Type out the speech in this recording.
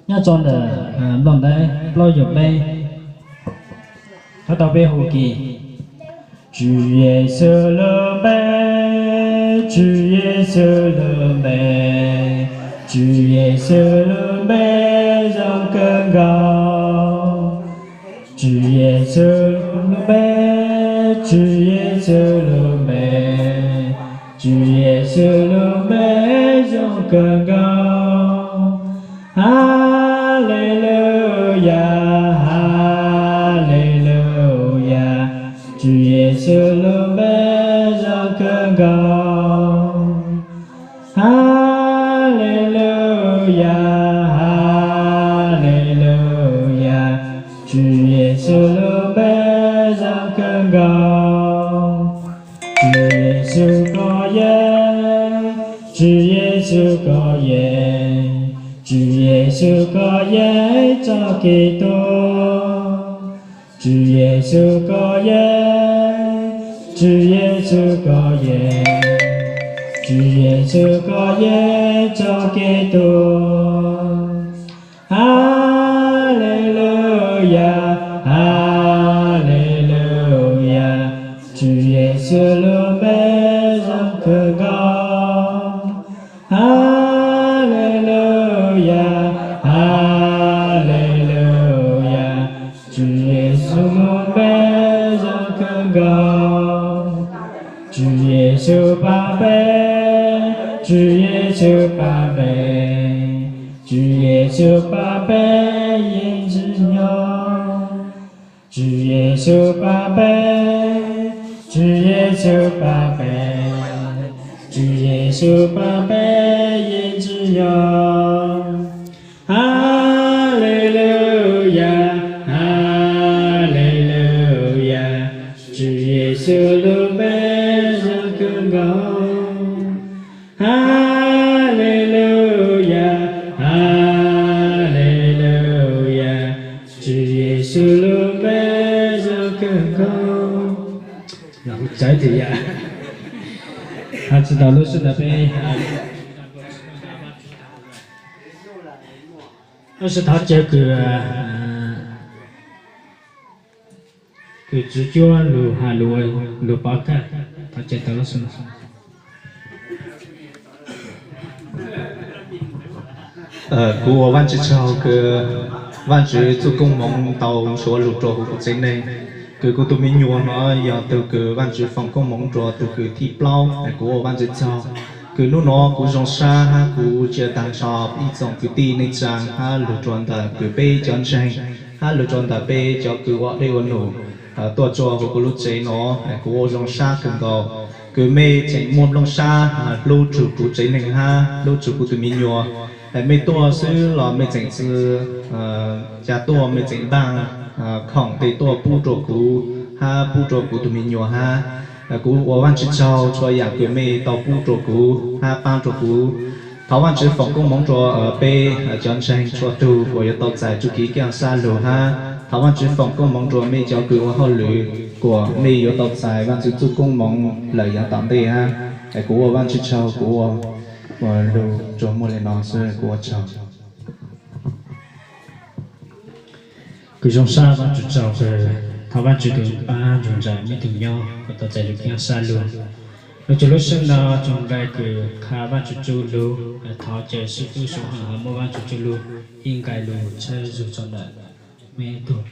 Nyob rau ntawm nplooj ntev plaub caug peb, thov tau peb hu kis. Tswv Yexus lub npe, Tswv Yexus lub npe, Tswv Yexus lub npe zoo kawg nkaus. Tswv Yexus lub npe, Tswv Yexus lub npe, Tswv Yexus lub npe zoo kawg nkaus. Haleluyas, haleluyas, Tswv Yexus lub npe zoo kawg nkaus. Haleluyas, haleluyas, Tswv Yexus lub npe zoo kawg nkaus. Tswv Yexus koj yeej, Tswv Yexus koj yeej, Tswv Yexus koj yeej txoj kev tuag. Tswv Yexus koj yeej, Tswv Yexus koj yeej, Tswv Yexus koj yeej txoj kev tuag. Haleluyas, haleluyas, Tswv Yexus lub npe zoo kawg nkaus. Haleluyas, haleluyas, Tswv Yexus lub npe zoo kawg nkaus. Tswv Yexus pab peb, Tswv Yexus pab peb, Tswv Yexus pab peb yeej tsis nyob. Tswv Yexus pab peb, Tswv Yexus pab peb, Tswv Yexus pab peb yeej tsis nyob. Haleluyas, haleluyas, Tswv Yexus lub npe zoo kawg nkaus. Haleluyas, haleluyas, Tswv Yexus lub npe zoo kawg nkaus. Hu txawv tiag yam. Tsis tau lub sij hawm peb lub sij thov caw kws, kws tswv cuab lug has lug, lug pov thawj, thov caw tau lub sij hawm. Kuv ua Vaajtswv tsaug kws Vaajtswv txuj koob moov tau nthuav lug rua huv kuv tsev neeg, kws kuv tug me nyuam nuav yog tug kws Vaajtswv foom koob moov rua tug kws thib plaub. Kuv ua Vaajtswv tsaug kws nub nuav kuv zoo sab hab kuv ntsia taag nrho ib tsoom kwv tij neej tsaa hab lug rua ntawm kws peb cov ntseeg hab lug rua ntawm peb cov kws ua dej ua num tuaj rua huv kuv lub tsev nuav. Kuv ua zoo sab kawg nkaus kws mej tseem muaj nplooj sab hlub txug kuv tsev neeg hab hlub txug kuv tug me nyuam. Mej tuaj xwb los mej tseem tsi ca tuaj, mej tseem npaaj khoom tes tuaj pub rua kuv hab pub rua kuv tug me nyuam hab. Kuv ua Vaajtswv tsaug txhua yaam kws mej tau pub rua kuv hab paab rua kuv. Thov Vaajtswv foom koob moov rua peb cov ntseeg txhua tug uas yuav tau txais txuj kev kaaj sab lug hab thov Vaajtswv foom koob moov rua mej cov kws ua hauj lwm kuas mej yuav tau txais Vaajtswv txuj koob moov lawm yaav tom ntej hab. Kuv ua Vaajtswv tsaug, kuv ua lug tsuas muaj le no xwb, kuv ua tsaug. Kws zoo sab Vaajtswv tsaug kws thov Vaajtswv tug paab nrug nraim mej tug nyob kuas tau txais lug kaaj sab lug. Lug txug lub sij hawm no tsoom nqai kws qha Vaajtswv txuj lug, thov caw xib fwb Soo Heej ho muab Vaajtswv txuj lug ib nqai lug tshawb zug tso ntawm mej tug.